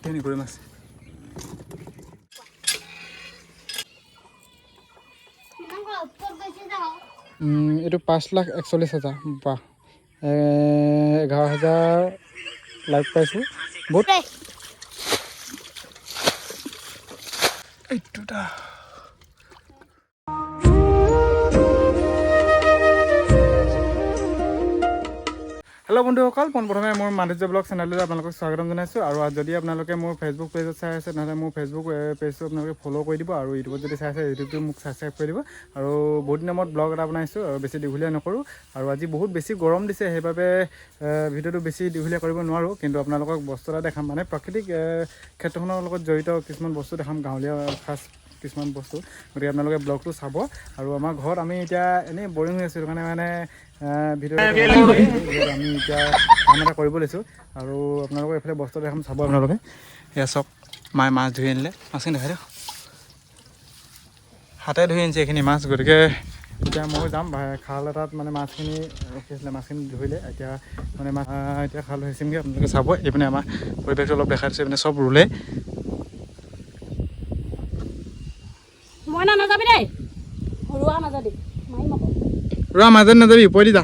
এইখিনি গৰৈ মাছ। এইটো 5,41,000, বাহ, 11,000 লাইক পাইছোঁ বহুত। এইটো এটা হেল্ল' বন্ধুসকল, পোনপ্ৰথমে মোৰ মাধুৰ্য ব্লগ চেনেললৈ আপোনালোকক স্বাগতম জনাইছোঁ। আৰু যদি আপোনালোকে মোৰ ফেচবুক পেজত চাই আছে, তেনেহ'লে মোৰ ফেচবুক পেজটো আপোনালোকে ফ'ল' কৰি দিব, আৰু ইউটিউবত যদি চাই আছে, ইউটিউবটো মোক ছাবস্ক্ৰাইব কৰি দিব। আৰু বহুত দিনৰ মূৰত ব্লগ এটা বনাইছোঁ আৰু বেছি দীঘলীয়া নকৰোঁ। আৰু আজি বহুত বেছি গৰম দিছে, সেইবাবে ভিডিঅ'টো বেছি দীঘলীয়া কৰিব নোৱাৰোঁ, কিন্তু আপোনালোকক বস্তু এটা দেখাম, মানে প্ৰাকৃতিক ক্ষেত্ৰখনৰ লগত জড়িত কিছুমান বস্তু দেখাম, গাঁৱলীয়া খাচ কিছুমান বস্তু। গতিকে আপোনালোকে ব্লগটো চাব। আৰু আমাৰ ঘৰত আমি এতিয়া এনেই বৰিং হৈ আছোঁ, সেইটো কাৰণে মানে ভিডিঅ' আমি এতিয়া কাম এটা কৰিব লৈছোঁ। আৰু আপোনালোকৰ এইফালে বস্তু দেখাম, চাব আপোনালোকে। এয়া চাওক, মায়ে মাছ ধৰি আনিলে, মাছখিনি দেখাই দিয়ক। হাতে ধৰি আনিছে এইখিনি মাছ। গতিকে এতিয়া ময়ো যাম খাল এটাত, মানে মাছখিনি ৰখি আছিলে, মাছখিনি ধৰিলে। এতিয়া মানে মাছ এতিয়া খাল সিঁচিমগৈ, আপোনালোকে চাব। এইপিনে আমাৰ পৰিৱেশটো অলপ দেখাই দিছোঁ, এইপিনে চব ৰুলে। মই না নাযাবি দেই, ৰোৱা মাজেদি মাৰিম আকৌ। ৰোৱা মাজত নাযাবি, ওপৰেদি যা।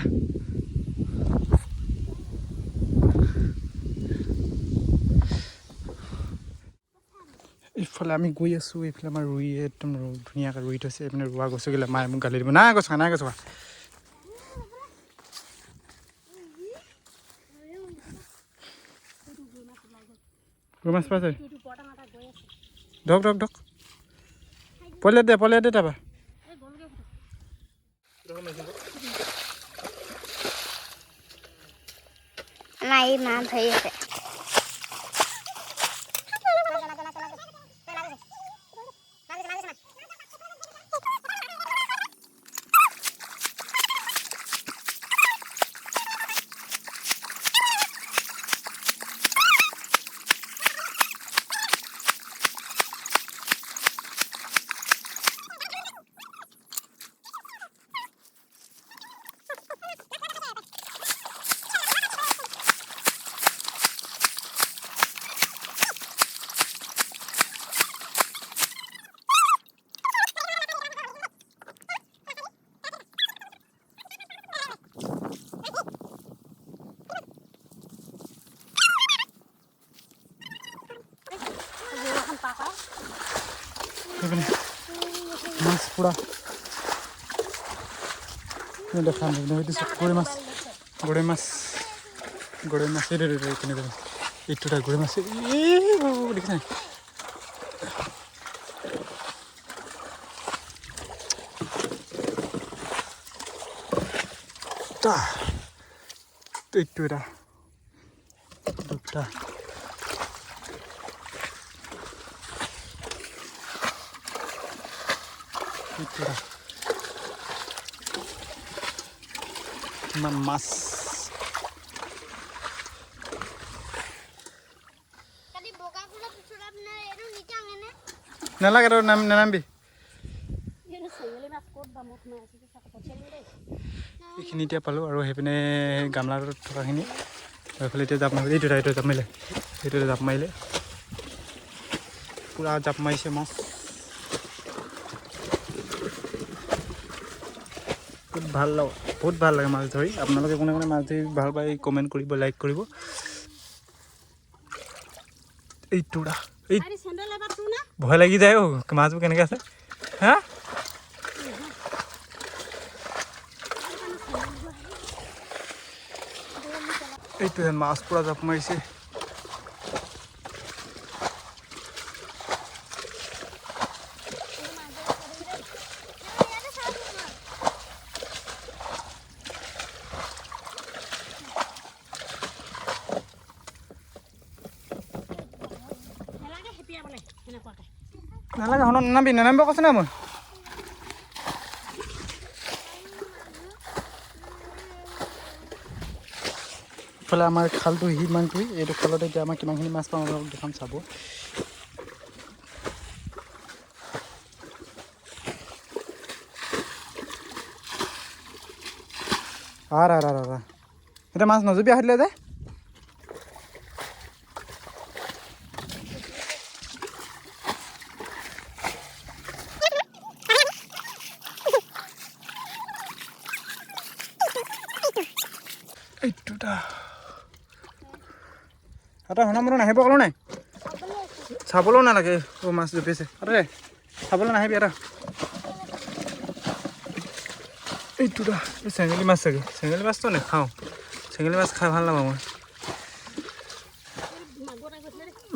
ইফালে আমি গৈ আছোঁ, এইফালে আমাৰ ৰুই একদম ধুনীয়াকৈ ৰুই থৈছে। এইপিনে ৰোৱা গছকিলে মায়ে মোক গালি দিব, নাই গছকা, নাই গছকা। ৰৌ মাছ পাইছে, ধৰক ধৰক ধৰক, পলিয়াত দে, পলিয়াত দে তাৰপৰা। আমাৰ এই মাছ ধৰি আছে। সেইপিনে মাছ পুৰা দেখাম, সেইটো গৰৈ মাছ, গৰৈ মাছ, গৰৈ মাছ। এইটো কেনেকৈ, এইটো এটা গৰৈ মাছ, এই দেখিছে নাই? এইটো এটা, দুটা, কিমান মাছ। নালাগে, তই নানামিবি। এইখিনি এতিয়া পালোঁ। আৰু সেইপিনে গামলাটোত থকাখিনি এইফালে এতিয়া জাপ মাৰিলে, এইটো এইটো জাপ মাৰিলে, এইটো জাপ মাৰিলে, পূৰা জাপ মাৰিছে মাছ। বহুত ভাল লাগে, বহুত ভাল লাগে মাছ ধৰি। আপোনালোকে কোনে কোনে মাছ ধৰি ভাল পায় কমেণ্ট কৰিব, লাইক কৰিব। এইটোৰা এই ভয় লাগি যায় অ', মাছবোৰ কেনেকৈ আছে। হা, এইটোহে মাছ পূৰা জাপ মাৰিছে। নালাগে, শুন, নানাবি, নানামিব কৈছে না মই। ইফালে আমাৰ খালটো সিমানটোৱে, এইটো খালতে এতিয়া আমাৰ কিমানখিনি মাছ পাওঁ আপোনালোকক দেখাম, চাব। আৰ আৰ আৰ, এতিয়া মাছ নজুবি আহিলে যে। এইটো এটা। এটা শুনা মনত নাহিব ক'লো নাই, চাবলৈও নালাগে। অ' মাছ জঁপিয়াইছে। আৰে চাবলৈ নাহিবি এটা। এইটো এটা, এই চেঙেলী মাছ চাগে। চেঙেলী মাছটো নাখাওঁ, চেঙেলী মাছ খাই ভাল নাপাওঁ মই।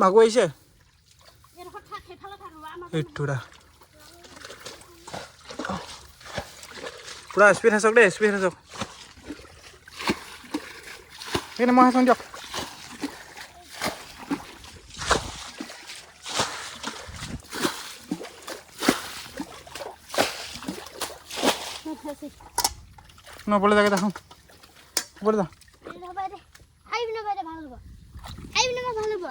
মাগুৰ আহিছে। এইটো এটা পূৰা স্পীড হাঁচক দেই, স্পীড হাঁচক। সেইকাৰণে মই হাঁচোঁ দিয়ক। নবলে যাগে দেখোন, ওপৰলৈ যা। ভাল হ'ব, ভাল হ'ব।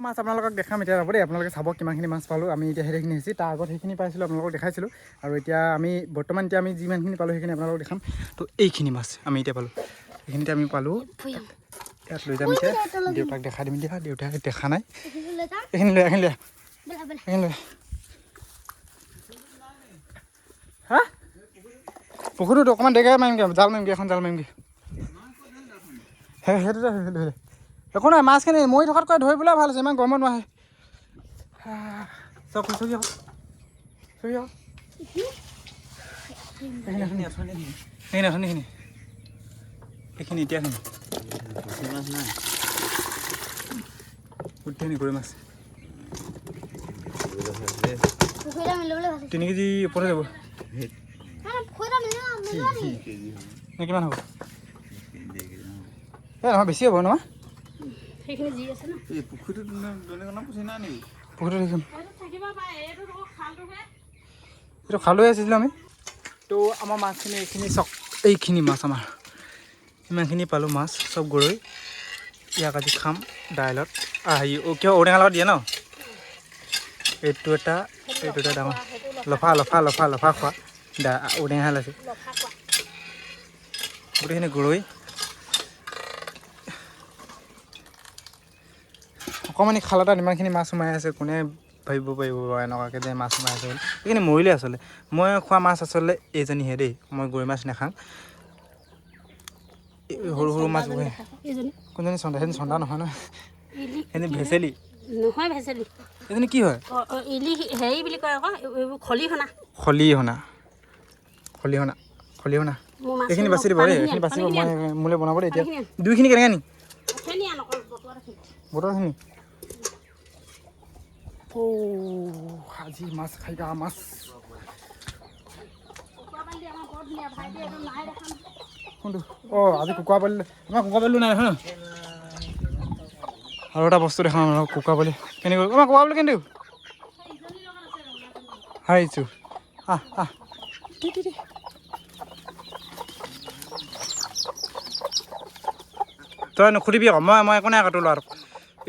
মাছ আপোনালোকক দেখাম এতিয়া ৰ'ব দেই, আপোনালোকে চাব কিমানখিনি মাছ পালোঁ আমি এতিয়া। সেইখিনি হৈছে, তাৰ আগত সেইখিনি পাইছিলোঁ, আপোনালোকক দেখাইছিলোঁ। আৰু এতিয়া আমি বৰ্তমান এতিয়া আমি যিমানখিনি পালোঁ সেইখিনি আপোনালোকক দেখাম। তো এইখিনি মাছ আমি এতিয়া পালোঁ, এইখিনিতে আমি পালোঁ, ইয়াত লৈ যাম এতিয়া। দেউতাক দেখাই দিম এতিয়া, দেউতাক দেখা নাই। এইখিনি লৈ, এইখিনি লৈ, এইখিনি লৈ। হা, পুখুৰীটোত অকণমান দেৰিকৈ মাৰিমগৈ, জাল মাৰিমগৈ, এখন জাল মাৰিমগৈ। সেই সেইটোতে ধৰিলে একো নাই, মাছখিনি মৰি থকাতকৈ ধৰি পেলাই ভাল হৈছে, ইমান গৰমত নোৱাৰে। চাওক, চকী আহক, চকী আহক। এইখিনি আঁচনিখিনি, এইখিনি এতিয়াখিনি গোটেইখিনি গৰৈ মাছ। 3 কেজি ওপৰতে যাব নে কিমান হ'ব? এই নহয়, বেছি হ'ব নহয়। এইটো খালৈ আছিলোঁ আমি। তো আমাৰ মাছখিনি এইখিনি চাওক, এইখিনি মাছ আমাৰ ইমানখিনি পালোঁ মাছ, চব গৰৈ। ইয়াক আজি খাম দাইলত, হেৰি কিয় ঔটেঙাৰ লগত দিয়ে ন। এইটো এটা, এইটো এটা ডাঙৰ লফা লফা লফা লফা খোৱা দা ঔটেঙা আছে। গোটেইখিনি গৰৈ। অকণমানি খাল এটাত ইমানখিনি মাছ সোমাই আছে, কোনে ভাবিব পাৰিব বাৰু এনেকুৱাকৈ যে মাছ সোমাই আছে বুলি। এইখিনি মৰিলে আচলতে। মই খোৱা মাছ আচলতে এইজনীহে দেই, মই গৰৈ মাছ নাখাওঁ। সৰু সৰু মাছ। কোনজনী চন্দা? সেইজনী চন্দা নহয় নহয়, সেইজনী ভেচেলি নহয়। ভেচেলি এইজনী কি হয়? হেৰি বুলি কয় আকৌ, খলিহনা। খলিহনা, খলিহনা, খলিহনা। এইখিনি বাচি দিব দেই, এইখিনি বাচিব, মই মোলৈ বনাব দেই। এতিয়া দুইখিনি কেনেকৈ নিম? বটলখিনি। আজি মাছ খাইগা মাছ। কোনটো? অঁ, আজি কুকুৰা পালি, আমাৰ কুকুৰা পালিও নাই নহয়। আৰু এটা বস্তু দেখাম আপোনালোকক, কুকুৰা পালি কেনেকৈ। আমাৰ কুকুৰা পালি কেনেকৈ হাৰিছোঁ। আহ আহ টি টি। তই নুসুধিবি আকৌ, মই একো নাই আকৌ তোৰ ল'ৰাটোক।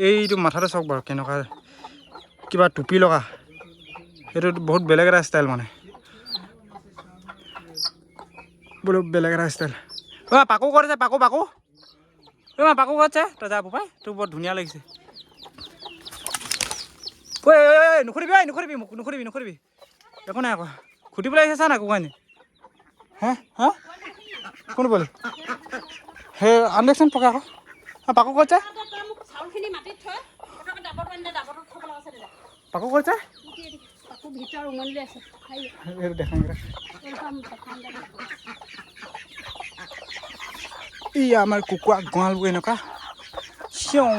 এইটো মাথাটো চাওক বাৰু কেনেকুৱা, কিবা টুপি লগা, সেইটো বহুত বেলেগ এটা ষ্টাইল মানে, বোলো বেলেগ এটা ষ্টাইল। অ' পাকো ক'ত আছে? পাকো, পাকো, অ' পাকো ক'ত আছে? তই যা বোপাই, তোৰ বৰ ধুনীয়া লাগিছে। নুখুধিবি ঐ, নুখুধিবি মোক, নুখুধিবি নুখুধিবি, একো নাই আকৌ। খুটিবলৈ আহিছে, চা না কুকুৰাজনী। হে হা, কোন পোৱালি সেই? আন দেচোন পকা আকৌ। পাকো ক'ত যায়? তই মোক চাউলখিনি মাটিত থৈ পটককৈ ডাবৰটো আনি দে, ডাবৰটোত থ'ব লগা আছে দাদা। পাকো ক'ত যায়? পাকো ভিতৰত উমনি লৈ আছে। এইটো দেখাং। দেখাম। ই আমাৰ কুকুৰা গঁৰালবোৰ এনেকুৱা চিয়ং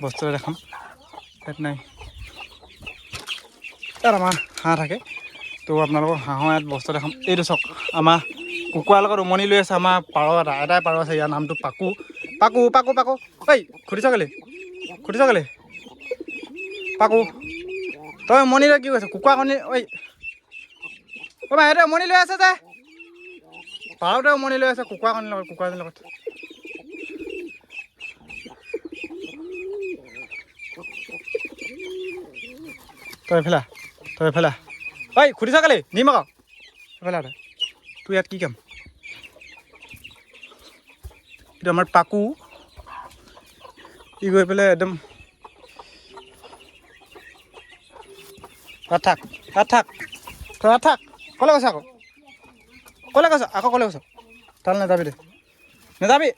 বস্তু এটা দেখাম। ইয়াত নাই, ইয়াত আমাৰ হাঁহ থাকে। তো আপোনালোকক হাঁহৰ ইয়াত বস্তু দেখাম। এইটো চাওক, আমাৰ কুকুৰাৰ লগত উমনি লৈ আছে আমাৰ পাৰ এটা। এটাই পাৰ আছে, ইয়াৰ নামটো পাকু। পাকু পাকু পাকু, ঐ খুটিছ কেলে, খুটিছ কেলে? পাকু, তই উমনি লৈ কি কৈছ কুকুৰা কণী? ঐ অ মা, সিহঁতে উমনি লৈ আছে যে। পাৰতে উমনি লৈ আছে কুকুৰা কণীৰ লগত, কুকুৰাজনীৰ লগত। তই এইফালে আহ, তই এইফালে আহ। ঐ খুটিছ কেলে? নিম আকৌ, এইফালে আহ তই। তোৰ ইয়াত কি কাম? এইটো আমাৰ পাকু। ই গৈ পেলাই একদম তাত থাক, তাত থাক, তই তাত থাক। ক'লৈ গৈছ আকৌ? ক'লৈ গৈছ আকৌ? ক'লৈ গৈছ? তালৈ নাযাবি দে, নাযাবি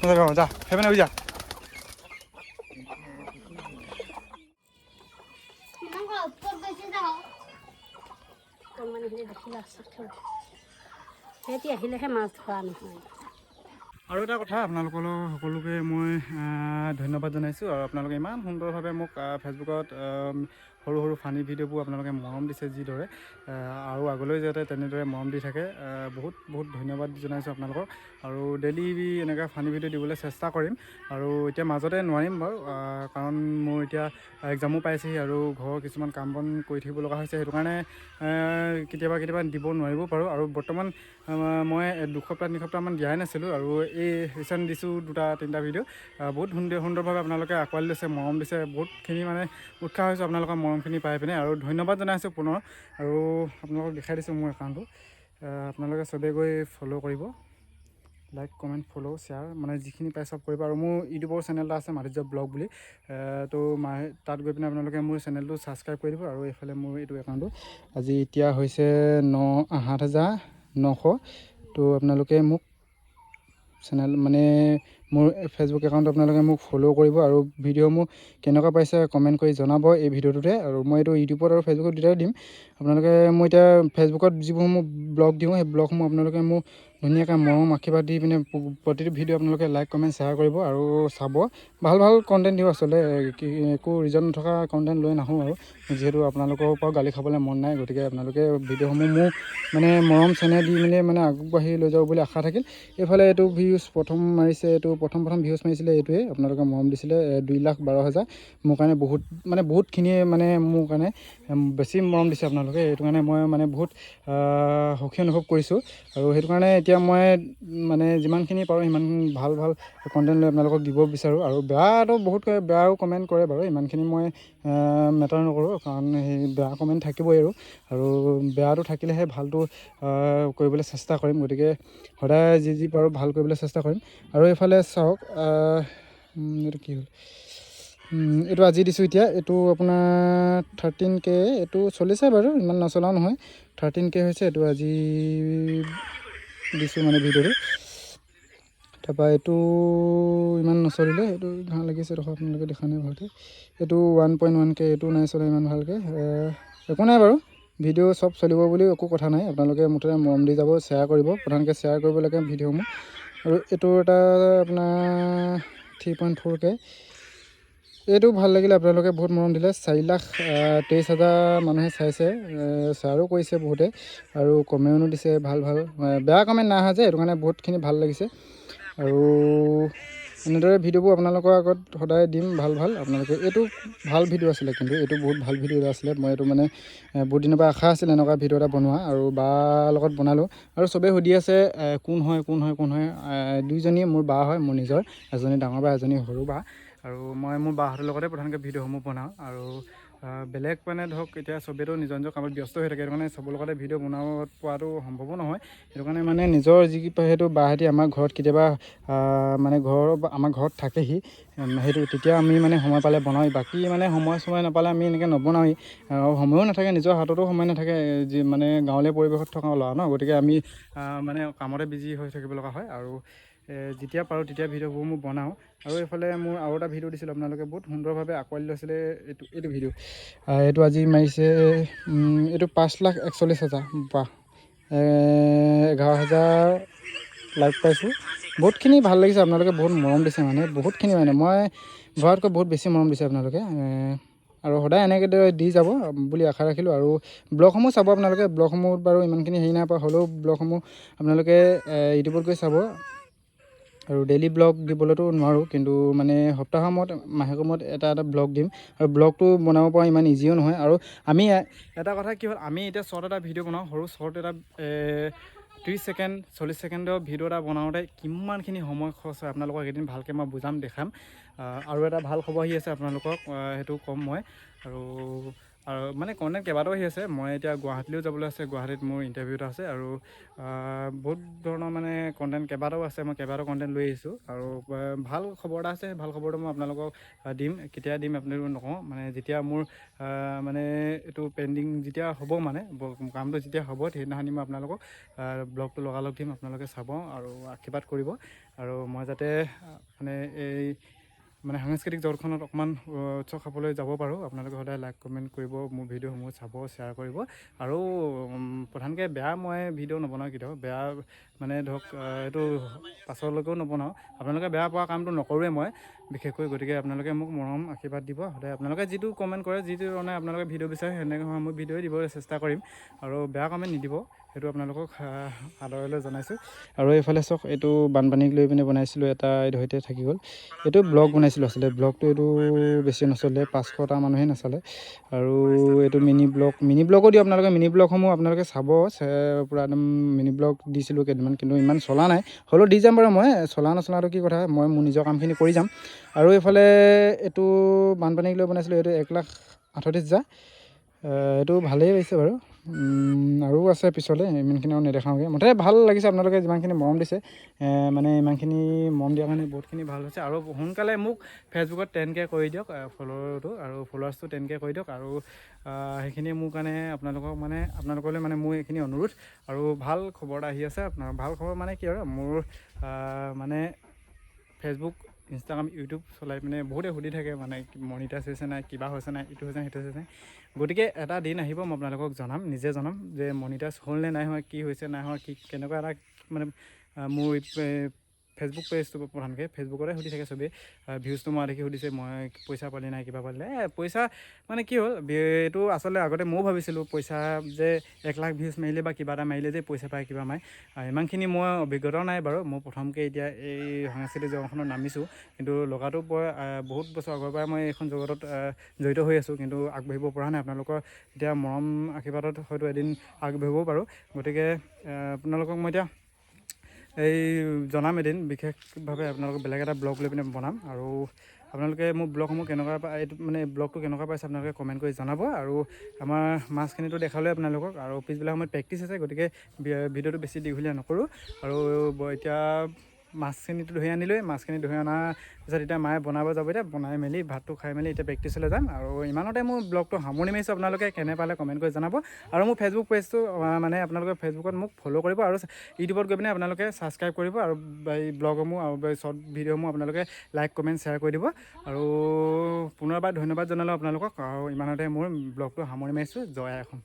নাযাবি। অঁ যা, সেইপিনে উৰি যা। ওপৰত গৈছে, যাওঁ। অকণমানিখিনি দেখিলে আচৰিত হ'ব। সিহঁতি আহিলেহে মাছ ধৰা নহয়। আৰু এটা কথা, আপোনালোকৰ সকলোকে মই ধন্যবাদ জনাইছোঁ আৰু আপোনালোকে ইমান সুন্দৰভাৱে মোক ফেচবুকত সৰু সৰু ফানী ভিডিঅ'বোৰ আপোনালোকে মৰম দিছে যিদৰে, আৰু আগলৈ যাতে তেনেদৰে মৰম দি থাকে। বহুত বহুত ধন্যবাদ জনাইছোঁ আপোনালোকক। আৰু ডেইলি এনেকুৱা ফানী ভিডিঅ' দিবলৈ চেষ্টা কৰিম। আৰু এতিয়া মাজতে নোৱাৰিম বাৰু, কাৰণ মোৰ এতিয়া এক্সামো পাইছেহি আৰু ঘৰৰ কিছুমান কাম বন কৰি থাকিব লগা হৈছে। সেইটো কাৰণে কেতিয়াবা কেতিয়াবা দিব নোৱাৰিবও পাৰোঁ। আৰু বৰ্তমান মই 2 সপ্তাহ 3 সপ্তাহমান দিয়াই নাছিলোঁ আৰু এই ৰিচেণ্ট দিছোঁ দুটা তিনিটা ভিডিঅ'। বহুত সুন্দৰ সুন্দৰভাৱে আপোনালোকে আঁকোৱালি লৈছে, মৰম দিছে। বহুতখিনি মানে উৎসাহ হৈছোঁ আপোনালোকৰ মৰমখিনি পাই পিনে আৰু ধন্যবাদ জনাইছোঁ পুনৰ। আৰু আপোনালোকক দেখাই দিছোঁ মোৰ একাউণ্টটো। আপোনালোকে চবেই গৈ ফ'ল' কৰিব, লাইক, কমেণ্ট, ফ'ল', শ্বেয়াৰ, মানে যিখিনি পায় চব কৰিব। আৰু মোৰ ইউটিউবৰ চেনেল এটা আছে মাধুৰ্য ব্লগ বুলি। তো তাত গৈ পিনে আপোনালোকে মোৰ চেনেলটো ছাবস্ক্ৰাইব কৰি দিব। আৰু এইফালে মোৰ এইটো একাউণ্টটো আজি এতিয়া হৈছে 7900। তো আপোনালোকে মোক চেনেল মানে মোৰ ফেচবুক একাউণ্ট আপোনালোকে মোক ফ'ল' কৰিব আৰু ভিডিঅ'সমূহ কেনেকুৱা পাইছে কমেণ্ট কৰি জনাব এই ভিডিঅ'টোতে। আৰু মই এইটো ইউটিউবত আৰু ফেচবুকত দুয়োটাতে দিম। আপোনালোকে মই এতিয়া ফেচবুকত যিবোৰ ব্লগ দিওঁ, সেই ব্লগসমূহ আপোনালোকে মোক ধুনীয়াকৈ মৰম আশীৰ্বাদ দি পিনে প্ৰতিটো ভিডিঅ' আপোনালোকে লাইক, কমেণ্ট, শ্বেয়াৰ কৰিব আৰু চাব। ভাল ভাল কণ্টেণ্ট দিওঁ আচলতে, একো ৰিজন নথকা কণ্টেণ্ট লৈ নাহোঁ। আৰু যিহেতু আপোনালোকৰ পৰাও গালি খাবলৈ মন নাই, গতিকে আপোনালোকে ভিডিঅ'সমূহ মোৰ মানে মৰম চেনেহ দি মেলি মানে আগবাঢ়ি লৈ যাব বুলি আশা থাকিল। এইফালে এইটো ভিউজ প্ৰথম মাৰিছে, এইটো প্ৰথম প্ৰথম ভিউজ মাৰিছিলে এইটোৱে। আপোনালোকে মৰম দিছিলে 2,12,000। মোৰ কাৰণে বহুত মানে বহুতখিনিয়ে মানে মোৰ কাৰণে বেছি মৰম দিছে আপোনালোকে। সেইটো কাৰণে মই মানে বহুত সুখী অনুভৱ কৰিছোঁ। আৰু সেইটো কাৰণে এতিয়া মই মানে যিমানখিনি পাৰোঁ সিমান ভাল ভাল কণ্টেণ্ট লৈ আপোনালোকক দিব বিচাৰোঁ। আৰু বেয়াটো বহুত বেয়াও কমেণ্ট কৰে বাৰু, ইমানখিনি মই মেটাৰ নকৰোঁ, কাৰণ সেই বেয়া কমেণ্ট থাকিবই। আৰু বেয়াটো থাকিলেহে ভালটো কৰিবলৈ চেষ্টা কৰিম। গতিকে সদায় যি যি পাৰোঁ ভাল কৰিবলৈ চেষ্টা কৰিম। আৰু এইফালে চাওক, এইটো কি হ'ল? এইটো আজি দিছোঁ এতিয়া। এইটো আপোনাৰ 13K। এইটো চলিছে বাৰু, ইমান নচলাও নহয়। 13K হৈছে এইটো, আজি দিছোঁ মানে ভিডিঅ'টো। তাৰপৰা এইটো ইমান নচলিলে। এইটো ঘাঁহ লাগিছে দেখোন, আপোনালোকে দেখা নাই ভালকৈ। এইটো 1.1K, এইটো নাই চলা ইমান ভালকৈ। একো নাই বাৰু, ভিডিঅ' চব চলিব বুলি একো কথা নাই। আপোনালোকে মুঠতে মৰম দি যাব, শ্বেয়াৰ কৰিব, প্ৰধানকৈ শ্বেয়াৰ কৰিব লাগে ভিডিঅ'সমূহ। আৰু এইটো এটা আপোনাৰ 3.4K। এইটো ভাল লাগিলে, আপোনালোকে বহুত মৰম দিলে। 4,23,000 মানুহে চাইছে, শ্বেয়াৰো কৰিছে বহুতে আৰু কমেণ্টো দিছে ভাল ভাল। বেয়া কমেণ্ট নাই অহা যে, সেইটো কাৰণে বহুতখিনি ভাল লাগিছে। আৰু এনেদৰে ভিডিঅ'বোৰ আপোনালোকৰ আগত সদায় দিম ভাল ভাল। আপোনালোকে এইটো ভাল ভিডিঅ' আছিলে কিন্তু, এইটো বহুত ভাল ভিডিঅ' এটা আছিলে। মই এইটো মানে বহুত দিনৰ পৰা আশা আছিলে এনেকুৱা ভিডিঅ' এটা বনোৱা আৰু বাৰ লগত বনালোঁ। আৰু চবেই সুধি আছে কোন হয়, কোন হয়, কোন হয়। দুইজনীয়ে মোৰ বা হয়, মোৰ নিজৰ, এজনী ডাঙৰ বা, এজনী সৰু বা। আৰু মই মোৰ বাহঁতৰ লগতে প্ৰধানকৈ ভিডিঅ'সমূহ বনাওঁ। আৰু বেলেগ মানে ধৰক এতিয়া চবেইতো নিজৰ নিজৰ কামত ব্যস্ত হৈ থাকে, সেইটো কাৰণে চবৰ লগতে ভিডিঅ' বনাব পোৱাটো সম্ভৱো নহয়। সেইটো কাৰণে মানে নিজৰ যি সেইটো বাহঁতি আমাৰ ঘৰত কেতিয়াবা মানে ঘৰৰ আমাৰ ঘৰত থাকেহি, সেইটো তেতিয়া আমি মানে সময় পালে বনাওঁ। বাকী মানে সময় চময় নাপালে আমি এনেকৈ নবনাওঁৱেই, আৰু সময়ো নাথাকে, নিজৰ হাততো সময় নাথাকে, যি মানে গাঁৱলীয়া পৰিৱেশত থকা ল'ৰা ন, গতিকে আমি মানে কামতে বিজি হৈ থাকিব লগা হয়। আৰু যেতিয়া পাৰোঁ তেতিয়া ভিডিঅ'বোৰ মই বনাওঁ। আৰু এইফালে মোৰ আৰু এটা ভিডিঅ' দিছিলোঁ, আপোনালোকে বহুত সুন্দৰভাৱে আঁকোৱালি লৈছিলে এইটো ভিডিঅ'। এইটো আজি মাৰিছে এইটো 5,41,000, বাহ, 11,000 লাইক পাইছোঁ। বহুতখিনি ভাল লাগিছে, আপোনালোকে বহুত মৰম দিছে, মানে বহুতখিনি, মানে মই ভবাতকৈ বহুত বেছি মৰম দিছে আপোনালোকে। আৰু সদায় এনেকৈ দি যাব বুলি আশা ৰাখিলোঁ। আৰু ব্লগসমূহ চাব আপোনালোকে, ব্লগসমূহত বাৰু ইমানখিনি হেৰি নাই পোৱা, হ'লেও ব্লগসমূহ আপোনালোকে ইউটিউবত গৈ চাব। আৰু ডেইলি ব্লগ দিবলৈতো নোৱাৰোঁ, কিন্তু মানে সপ্তাহৰ মূৰত, মাহেকৰ মূৰত এটা এটা ব্লগ দিম। আৰু ব্লগটো বনাব পৰা ইমান ইজিও নহয়। আৰু আমি এটা কথা কি হ'ল, আমি এতিয়া শ্বৰ্ট এটা ভিডিঅ' বনাওঁ, সৰু শ্বৰ্ট এটা 30 ছেকেণ্ড 40 ছেকেণ্ডৰ ভিডিঅ' এটা বনাওঁতে কিমানখিনি সময় খৰচ হয় আপোনালোকক এদিন ভালকৈ মই বুজাম, দেখাম। আৰু এটা ভাল খবৰ আহি আছে আপোনালোকক, সেইটো ক'ম মই। আৰু আৰু মানে কণ্টেণ্ট কেইবাটাও আহি আছে। মই এতিয়া গুৱাহাটীলৈও যাবলৈ আছে, গুৱাহাটীত মোৰ ইণ্টাৰভিউ এটা আছে। আৰু বহুত ধৰণৰ মানে কণ্টেণ্ট কেইবাটাও আছে, মই কেইবাটাও কণ্টেণ্ট লৈ আহিছোঁ। আৰু ভাল খবৰ এটা আছে, সেই ভাল খবৰটো মই আপোনালোকক দিম। কেতিয়া দিম আপোনালোকক নকওঁ, মানে যেতিয়া মোৰ মানে এইটো পেণ্ডিং যেতিয়া হ'ব, মানে কামটো যেতিয়া হ'ব, সেইদিনাখনি মই আপোনালোকক ব্লগটো লগালগ দিম, আপোনালোকে চাব আৰু আশীৰ্বাদ কৰিব। আৰু মই যাতে মানে এই মানে সাংস্কৃতিক জগতখনত অকণমান উচ্চ খাপলৈ যাব পাৰোঁ, আপোনালোকে সদায় লাইক কমেণ্ট কৰিব, মোৰ ভিডিঅ'সমূহ চাব, শ্বেয়াৰ কৰিব। আৰু প্ৰধানকৈ বেয়া মই ভিডিঅ' নবনাওঁ কেতিয়াও, বেয়া মানে ধৰক এইটো পাছলৈকেও নবনাওঁ। আপোনালোকে বেয়া পোৱা কামটো নকৰোঁৱে মই বিশেষকৈ, গতিকে আপোনালোকে মোক মৰম আশীৰ্বাদ দিব সদায়। আপোনালোকে যিটো কমেণ্ট কৰে, যিটো ধৰণে আপোনালোকে ভিডিঅ' বিচাৰে, সেনেকৈ মই ভিডিঅ' দিব চেষ্টা কৰিম। আৰু বেয়া কমেণ্ট নিদিব, সেইটো আপোনালোকক আদৰেলৈ জনাইছোঁ। আৰু এইফালে চাওক, এইটো বানপানীক লৈ পিনে বনাইছিলোঁ এটা, এইটো সৈতে থাকি গ'ল। এইটো ব্লগ বনাইছিলোঁ আচলতে, ব্লগটো এইটো বেছি নচলিলে, 500টা মানুহে নাচালে। আৰু এইটো মিনি ব্লগ, মিনি ব্লগো দিওঁ আপোনালোকে, মিনি ব্লগসমূহ আপোনালোকে চাব, পূৰা একদম মিনি ব্লগ দিছিলোঁ কেইদিনমান, কিন্তু ইমান চলা নাই, হ'লেও দি যাম বাৰু মই। চলা নচলাটো কি কথা, মই মোৰ নিজৰ কামখিনি কৰি যাম। আৰু এইফালে এইটো বানপানীক লৈ বনাইছিলোঁ, এইটো 1,38,000, এইটো ভালেই হৈছে বাৰু। আৰু আছে পিছলৈ, ইমানখিনি আৰু নেদেখাওঁগৈ। মুঠতে ভাল লাগিছে আপোনালোকে যিমানখিনি মৰম দিছে, মানে ইমানখিনি মৰম দিয়াৰ কাৰণে বহুতখিনি ভাল হৈছে। আৰু সোনকালে মোক ফেচবুকত 10K কৰি দিয়ক ফ'ল'টো, আৰু ফ'ল'ৱাৰ্ছটো 10K কৰি দিয়ক। আৰু সেইখিনিয়ে মোৰ কাৰণে আপোনালোকক মানে আপোনালোকলৈ মানে মোৰ এইখিনি অনুৰোধ। আৰু ভাল খবৰ এটা আহি আছে আপোনাৰ, ভাল খবৰ মানে কি আৰু মোৰ মানে ফেচবুক, ইনষ্টাগ্ৰাম, ইউটিউব চলাই পিনে বহুতে সুধি থাকে, মানে মনিটাইজ হৈছে নাই, কিবা হৈছে নাই, ইটো হৈছে নাই, সেইটো হৈছে নাই। গতিকে এটা দিন আহিব, মই আপোনালোকক জনাম, নিজে জনাম যে মনিটাইজ হ'ল নে নাই হোৱা, কি হৈছে নাই হোৱা, কি কেনেকুৱা এটা মানে মোৰ ফেচবুক পেজটো প্ৰধানকৈ ফেচবুকতে সুধি থাকে চবেই, ভিউজটো মৰা দেখি সুধিছে মই পইচা পালি নাই, কিবা পালি নাই। পইচা মানে কি হ'ল, এইটো আচলতে আগতে ময়ো ভাবিছিলোঁ পইচা যে 1 লাখ ভিউজ মাৰিলে বা কিবা এটা মাৰিলে যে পইচা পায় কিবা মাৰে, ইমানখিনি মই অভিজ্ঞতাও নাই বাৰু। মই প্ৰথমকৈ এতিয়া এই সাংস্কৃতিক জগতখনত নামিছোঁ, কিন্তু লগাটো বৰ বহুত বছৰ আগৰ পৰাই মই এইখন জগতত জড়িত হৈ আছোঁ, কিন্তু আগবাঢ়িব পৰা নাই। আপোনালোকৰ এতিয়া মৰম আশীৰ্বাদত হয়তো এদিন আগবাঢ়িবও পাৰোঁ। গতিকে আপোনালোকক মই এতিয়া এই জনাম এদিন বিশেষভাৱে, আপোনালোকক বেলেগ এটা ব্লগ লৈ পিনে বনাম। আৰু আপোনালোকে মোৰ ব্লগসমূহ কেনেকুৱা পায়, এইটো মানে ব্লগটো কেনেকুৱা পাইছে আপোনালোকে কমেণ্ট কৰি জনাব। আৰু আমাৰ মাছখিনিতো দেখালোৱে আপোনালোকক, আৰু পিছবেলা সময়ত প্ৰেক্টিছ আছে, গতিকে ভিডিঅ'টো বেছি দীঘলীয়া নকৰোঁ। আৰু এতিয়া মাছখিনিতো ধৰি আনিলোৱেই, মাছখিনি ধৰি অনাৰ পিছত এতিয়া মায়ে বনাব যাব, এতিয়া বনাই মেলি ভাতটো খাই মেলি এতিয়া প্ৰেক্টিছলৈ যাম। আৰু ইমানতে মোৰ ব্লগটো সামৰণি মাৰিছোঁ। আপোনালোকে কেনে পালে কমেণ্ট কৰি জনাব। আৰু মোৰ ফেচবুক পেজটো মানে আপোনালোকে ফেচবুকত মোক ফ'ল' কৰিব, আৰু ইউটিউবত গৈ পিনে আপোনালোকে ছাবস্ক্ৰাইব কৰিব, আৰু এই ব্লগসমূহ আৰু শ্বৰ্ট ভিডিঅ'সমূহ আপোনালোকে লাইক কমেণ্ট শ্বেয়াৰ কৰি দিব। আৰু পুনৰবাৰ ধন্যবাদ জনালোঁ আপোনালোকক। আৰু ইমানতে মোৰ ব্লগটো সামৰণি মাৰিছোঁ। জয় আই অসম।